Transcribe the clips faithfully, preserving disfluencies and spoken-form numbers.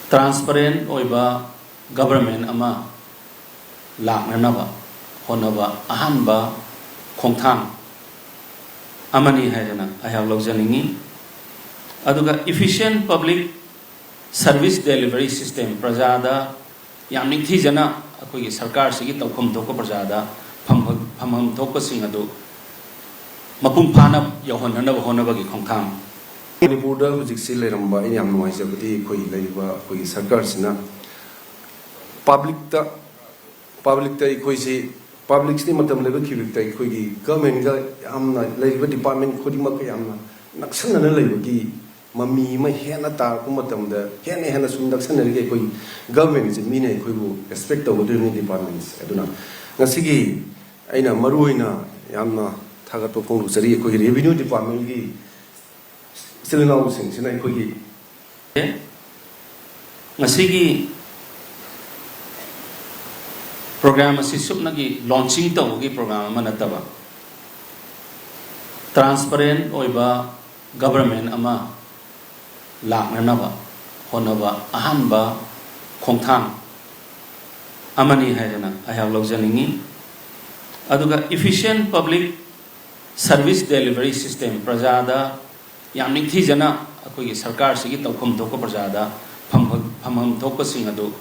Transparent ꯑꯣꯏꯕ government ꯑꯃ ꯂꯥꯛꯅꯅꯕ ꯍꯣꯠꯅꯕ ꯑꯍꯥꯟꯕ ꯈꯣꯡꯊꯥꯡ ꯑꯃꯅꯤ ꯍꯥꯏꯗꯅ ꯑꯩꯍꯥꯛ ꯂꯧꯖꯅꯤꯡꯏ꯫ ꯑꯗꯨꯒ efficient public service delivery system, ꯄ꯭ꯔꯖꯥꯗ ꯌꯥꯝ ꯅꯤꯡꯊꯤꯖꯅ ꯑꯩꯈꯣꯏꯒꯤ ꯁꯔꯀꯥꯔꯁꯤꯒꯤ ꯇꯧꯐꯝ ꯊꯣꯛꯄ ꯄ꯭ꯔꯖꯥꯗ ꯐꯪꯐꯝ ꯊꯣꯛꯄꯁꯤꯡ ꯑꯗꯨ ꯃꯄꯨꯡ ꯐꯥꯅ ꯌꯧꯍꯟꯅꯅꯕ ꯍꯣꯠꯅꯕꯒꯤ ꯈꯣꯡꯊꯥꯡ꯫ ꯃꯅꯤꯄꯨꯔꯗ ꯍꯧꯖꯤꯛꯁꯤ ꯂꯩꯔꯝꯕ ꯑꯩꯅ ꯌꯥꯝ ꯅꯨꯡꯉꯥꯏꯖꯕꯗꯤ ꯑꯩꯈꯣꯏ ꯂꯩꯔꯤꯕ ꯑꯩꯈꯣꯏꯒꯤ ꯁꯔꯀꯥꯔꯁꯤꯅ ꯄꯕ꯭ꯂꯤꯛꯇ ꯄꯕ꯭ꯂꯤꯛꯇ ꯑꯩꯈꯣꯏꯁꯤ ꯄꯕ꯭ꯂꯤꯛꯁꯤꯗꯤ ꯃꯇꯝ ꯂꯩꯕ ꯈꯤꯕꯤꯛꯇ ꯑꯩꯈꯣꯏꯒꯤ ꯒꯃꯦꯟꯒ ꯌꯥꯝꯅ ꯂꯩꯔꯤꯕ ꯗꯤꯄꯥꯔꯠꯃꯦꯟ ꯈꯨꯗꯤꯡꯃꯛꯀ ꯌꯥꯝꯅ ꯅꯛꯁꯟꯅꯅ ꯂꯩꯕꯒꯤ ꯃꯃꯤ ꯑꯃ ꯍꯦꯟꯅ ꯇꯥꯔꯛꯄ ꯃꯇꯝꯗ ꯍꯦꯟꯅ ꯍꯦꯟꯅ ꯁꯨꯝ ꯅꯛꯁꯟꯅꯔꯤꯒꯩ ꯑꯩꯈꯣꯏ ꯒꯃꯦꯟꯁꯦ ꯃꯤꯅ ꯑꯩꯈꯣꯏꯕꯨ ꯔꯦꯁꯄꯦꯛ ꯇꯧꯒꯗꯣꯔꯤꯕꯅꯤ ꯗꯤꯄꯥꯔꯠꯃꯦꯟꯁꯦ꯫ ꯑꯗꯨꯅ ꯉꯁꯤꯒꯤ ꯑꯩꯅ ꯃꯔꯨ ꯑꯣꯏꯅ ꯌꯥꯝꯅ ꯊꯥꯒꯠꯄ ꯐꯣꯡꯗꯣꯛꯆꯔꯤ ꯑꯩꯈꯣꯏꯒꯤ ꯔꯦꯚꯤꯅ꯭ꯌꯨ ꯗꯤꯄꯥꯔꯠꯃꯦꯟꯒꯤ ꯏꯆꯤꯜ ꯏꯅꯥꯎꯁꯤꯡꯁꯤꯅ ꯑꯩꯈꯣꯏꯒꯤ ꯉꯁꯤꯒꯤ ꯄ꯭ꯔꯣꯒ꯭ꯔꯥꯝ ꯑꯁꯤ ꯁꯨꯞꯅꯒꯤ ꯂꯣꯟꯆꯤꯡ ꯇꯧꯕꯒꯤ ꯄ꯭ꯔꯣꯒ꯭ꯔꯥꯝ ꯑꯃ ꯅꯠꯇꯕ ꯇ꯭ꯔꯥꯟꯁꯄꯔꯦꯟ ꯑꯣꯏꯕ ꯒꯕꯔꯃꯦꯟ ꯑꯃ ꯂꯥꯛꯅꯅꯕ ꯍꯣꯠꯅꯕ ꯑꯍꯥꯟꯕ ꯈꯣꯡꯊꯥꯡ ꯑꯃꯅꯤ ꯍꯥꯏꯗꯅ ꯑꯩꯍꯥꯛ ꯂꯧꯖꯅꯤꯡꯏ꯫ ꯑꯗꯨꯒ efficient public service delivery system, ꯄ꯭ꯔꯖꯥꯗ ꯌꯥꯝ ꯅꯤꯡꯊꯤꯖꯅ ꯑꯩꯈꯣꯏꯒꯤ ꯁꯔꯀꯥꯔꯁꯤꯒꯤ ꯇꯧꯐꯝ ꯊꯣꯛꯄ ꯄ꯭ꯔꯖꯥꯗ ꯐꯪꯐꯝ ꯊꯣꯛꯄꯁꯤꯡ ꯑꯗꯨ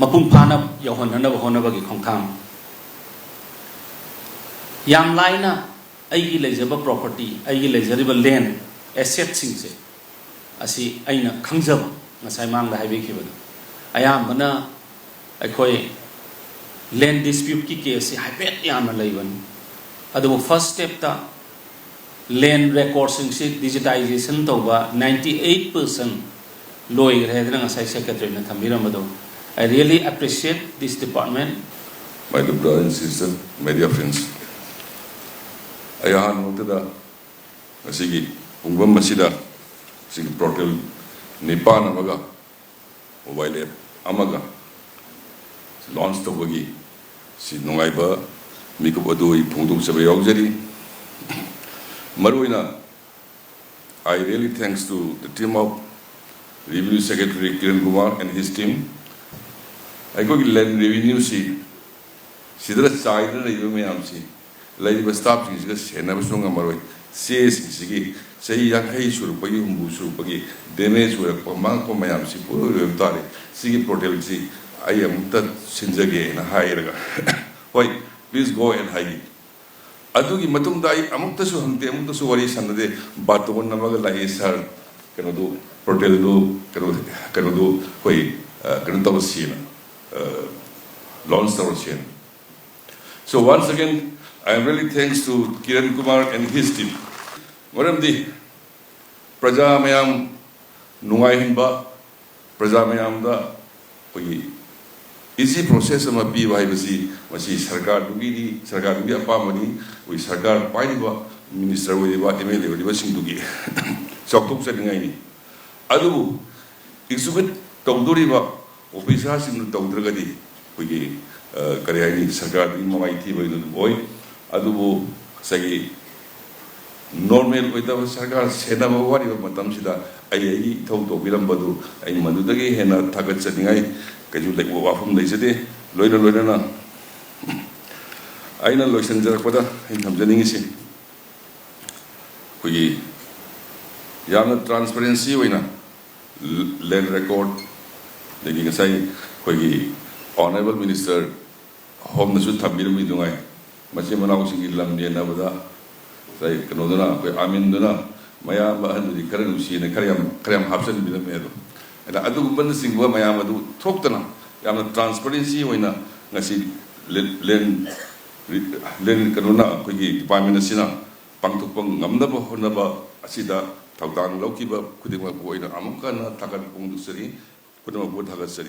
ꯃꯄꯨꯡ ꯐꯥꯅ ꯌꯧꯍꯟꯅꯅꯕ ꯍꯣꯠꯅꯕꯒꯤ ꯈꯣꯡꯊꯥꯡ꯫ ꯌꯥꯝ ꯂꯥꯏꯅ ꯑꯩꯒꯤ ꯂꯩꯖꯕ ꯄ꯭ꯔꯣꯄꯔꯇꯤ, ꯑꯩꯒꯤ ꯂꯩꯖꯔꯤꯕ ꯂꯦꯟ ꯑꯦꯁꯦꯠꯁꯤꯡꯁꯦ ꯑꯁꯤ ꯑꯩꯅ ꯈꯪꯖꯕ, ꯉꯁꯥꯏ ꯃꯥꯡꯗ ꯍꯥꯏꯕꯤꯈꯤꯕꯗꯣ, ꯑꯌꯥꯝꯕꯅ ꯑꯩꯈꯣꯏ ꯂꯦꯟ ꯗꯤꯁꯄ꯭ꯌꯨꯠꯀꯤ ꯀꯦꯁꯁꯤ ꯍꯥꯏꯐꯦꯠ ꯌꯥꯝꯅ ꯂꯩꯕꯅꯤ꯫ ꯑꯗꯨꯕꯨ ꯐꯥꯔꯁ ꯁ꯭ꯇꯦꯞꯇ ꯂꯦꯟ ꯔꯦꯀꯣꯔꯠꯁꯤꯡꯁꯤ ꯗꯤꯖꯤꯇꯥꯏꯖꯦꯁꯟ ꯇꯧꯕ ninety eight percent ꯂꯣꯏꯈ꯭ꯔꯦ ꯍꯥꯏꯗꯅ ꯉꯁꯥꯏ ꯁꯦꯀ꯭ꯔꯦꯇꯔꯤꯅ ꯊꯝꯕꯤꯔꯝꯕꯗꯣ꯫ I really appreciate this department. My dear brothers and sisters, my dear friends, ꯑꯩ ꯑꯍꯥꯟꯕꯃꯛꯇꯗ ꯉꯁꯤꯒꯤ ꯄꯨꯡꯐꯝ ꯑꯁꯤꯗ ꯁꯤꯒꯤ ꯄꯣꯔꯇꯦꯜ ꯅꯤꯄꯥꯟ ꯑꯃꯒ ꯃꯣꯕꯥꯏꯜ ꯑꯦꯞ ꯑꯃꯒ ꯂꯣꯟꯆ ꯇꯧꯕꯒꯤ ꯁꯤ ꯅꯨꯡꯉꯥꯏꯕ ꯃꯤꯀꯨꯞ ꯑꯗꯨ ꯑꯩ ꯐꯣꯡꯗꯣꯛꯆꯕ ꯌꯥꯎꯖꯔꯤ꯫ ꯃꯔꯨꯑꯣꯏꯅ I really thanks to the team of Revenue Secretary Kiran Kumar and his team, ꯑꯩꯈꯣꯏꯒꯤ land revenue ꯁꯤ ꯁꯤꯗ ꯆꯥꯏꯗꯨꯅ ꯂꯩꯕ ꯃꯌꯥꯝꯁꯤ, ꯂꯩꯔꯤꯕ staff ꯁꯤꯡꯁꯤꯒ ꯁꯦꯟꯅꯕꯁꯨ ꯉꯝꯃꯔꯣꯏ꯫ ꯆꯦꯁꯤꯡꯁꯤꯒꯤ ꯆꯍꯤ ꯌꯥꯡꯈꯩ ꯁꯨꯔꯛꯄꯒꯤ, ꯍꯨꯝꯐꯨ ꯁꯨꯔꯛꯄꯒꯤ damage ꯑꯣꯏꯔꯛꯄ, ꯃꯥꯡꯉꯛꯄ ꯃꯌꯥꯝꯁꯤ ꯄꯨꯔꯣꯏ ꯑꯣꯏꯕ ꯇꯥꯔꯦ꯫ ꯁꯤꯒꯤ portal ꯁꯤ ꯑꯩ ꯑꯃꯨꯛꯇ ꯁꯤꯟꯖꯒꯦꯅ ꯍꯥꯏꯔꯒ, "ꯍꯣꯏ, please go ahead" ꯍꯥꯏꯈꯤ꯫ ꯑꯗꯨꯒꯤ ꯃꯇꯨꯡꯗ ꯑꯩ ꯑꯃꯨꯛꯇꯁꯨ ꯍꯪꯗꯦ, ꯑꯃꯨꯛꯇꯁꯨ ꯋꯥꯔꯤ ꯁꯥꯟꯅꯗꯦ꯫ ꯕꯥꯇꯣꯟ ꯑꯃꯒ ꯂꯥꯛꯏ, "Sir, ꯀꯩꯅꯣꯗꯨ, portal ꯗꯨ, ꯀꯩꯅꯣ, ꯀꯩꯅꯣꯗꯨ ꯑꯩꯈꯣꯏ, ꯑ, ꯀꯩꯅꯣ ꯇꯧꯔꯁꯤꯅ, ꯑ, launch ꯇꯧꯔꯁꯤꯅ"꯫ So once again, I am really thanks to Kiran Kumar and his team. ꯃꯔꯝꯗꯤ ꯄ꯭ꯔꯖꯥ ꯃꯌꯥꯝ ꯅꯨꯡꯉꯥꯏꯍꯟꯕ, ꯄ꯭ꯔꯖꯥ ꯃꯌꯥꯝꯗ ꯑꯩꯈꯣꯏꯒꯤ easy process ꯑꯃ ꯄꯤꯕ ꯍꯥꯏꯕꯁꯤ ꯃꯁꯤ ꯁꯔꯀꯥꯔꯗꯨꯒꯤꯗꯤ, ꯁꯔꯀꯥꯔꯗꯨꯒꯤ ꯑꯄꯥꯝꯕꯅꯤ꯫ ꯑꯩꯈꯣꯏ ꯁꯔꯀꯥꯔ ꯄꯥꯏꯔꯤꯕ, minister ꯑꯣꯏꯔꯤꯕ, MLA ꯑꯣꯏꯔꯤꯕꯁꯤꯡꯗꯨꯒꯤ ꯆꯥꯎꯊꯣꯛꯆꯅꯤꯡꯉꯥꯏꯅꯤ꯫ ꯑꯗꯨꯕꯨ execute ꯇꯧꯗꯣꯔꯤꯕ officer ꯁꯤꯡꯗꯨ ꯇꯧꯗ꯭ꯔꯒꯗꯤ ꯑꯩꯈꯣꯏꯒꯤ, ꯑ, ꯀꯔꯤ ꯍꯥꯏꯅꯤ, ꯁꯔꯀꯥꯔꯗꯨꯒꯤ ꯃꯃꯥꯏ ꯊꯤꯕ ꯍꯥꯏꯗꯨ ꯑꯗꯨꯝ ꯑꯣꯏ꯫ ꯑꯗꯨꯕꯨ ꯉꯁꯥꯏꯒꯤ normal ꯑꯣꯏꯗꯕ ꯁꯔꯀꯥꯔ ꯁꯦꯟꯅꯕ ꯋꯥꯔꯤꯕ ꯃꯇꯝꯁꯤꯗ ꯑꯩ ꯑꯩꯒꯤ ꯏꯊꯧ ꯇꯧꯕꯤꯔꯝꯕꯗꯨ ꯑꯩ ꯃꯗꯨꯗꯒꯤ ꯍꯦꯟꯅ ꯊꯥꯒꯠꯆꯅꯤꯡꯉꯥꯏ ꯀꯩꯁꯨ ꯂꯩ-, ꯋꯥꯐꯝ ꯂꯩꯖꯗꯦ꯫ ꯂꯣꯏꯅ ꯂꯣꯏꯅꯅ ꯑꯩꯅ ꯂꯣꯏꯁꯤꯟꯖꯔꯛꯄꯗ ꯑꯩꯅ ꯊꯝꯖꯅꯤꯡꯉꯤꯁꯤ, ꯑꯩꯈꯣꯏꯒꯤ ꯌꯥꯝꯅ transparency ꯑꯣꯏꯅ land record, ꯑꯗꯒꯤ ꯉꯁꯥꯏ ꯑꯩꯈꯣꯏꯒꯤ Honourable Minister Home ꯅꯁꯨ ꯊꯝꯕꯤꯔꯝꯃꯤꯗꯨꯉꯥꯏ, ꯃꯆꯤꯟ ꯃꯅꯥꯎꯁꯤꯡꯒꯤ ꯂꯝ ꯌꯦꯟꯅꯕꯗ ꯉꯁꯥꯏ ꯀꯩꯅꯣꯗꯨꯅ, ꯑꯩꯈꯣꯏ ꯑꯥꯃꯤꯟꯗꯨꯅ ꯃꯌꯥꯝꯕ ꯑꯍꯟꯗꯨꯗꯤ ꯈꯔ ꯅꯨꯡꯁꯤꯅ ꯈꯔ ꯌꯥꯝ, ꯈꯔ ꯌꯥꯝ ꯍꯥꯞꯆꯤꯟꯕꯤꯔꯝꯃꯦ꯫ ꯑꯗꯣ ꯑꯗ ꯑꯗꯨꯒꯨꯝꯕꯅꯆꯤꯡꯕ ꯃꯌꯥꯝ ꯑꯗꯨ ꯊꯣꯛꯇꯅ ꯌꯥꯝꯅ transparency ꯑꯣꯏꯅ ꯉꯁꯤ land, land, land ꯀꯩꯅꯣꯅ, ꯑꯩꯈꯣꯏꯒꯤ department ꯑꯁꯤꯅ ꯄꯥꯡꯊꯣꯛꯄ ꯉꯝꯅꯕ ꯍꯣꯠꯅꯕ ꯑꯁꯤꯗ ꯊꯧꯗꯥꯡ ꯂꯧꯈꯤꯕ ꯈꯨꯗꯤꯡꯃꯛꯄꯨ ꯑꯩꯅ ꯑꯃꯨꯛꯀ ꯍꯟꯅ ꯊꯥꯒꯠꯄ ꯐꯣꯡꯗꯣꯛꯆꯔꯤ꯫ ꯄꯨꯝꯅꯃꯛꯄꯨ ꯊꯥꯒꯠꯆꯔꯤ꯫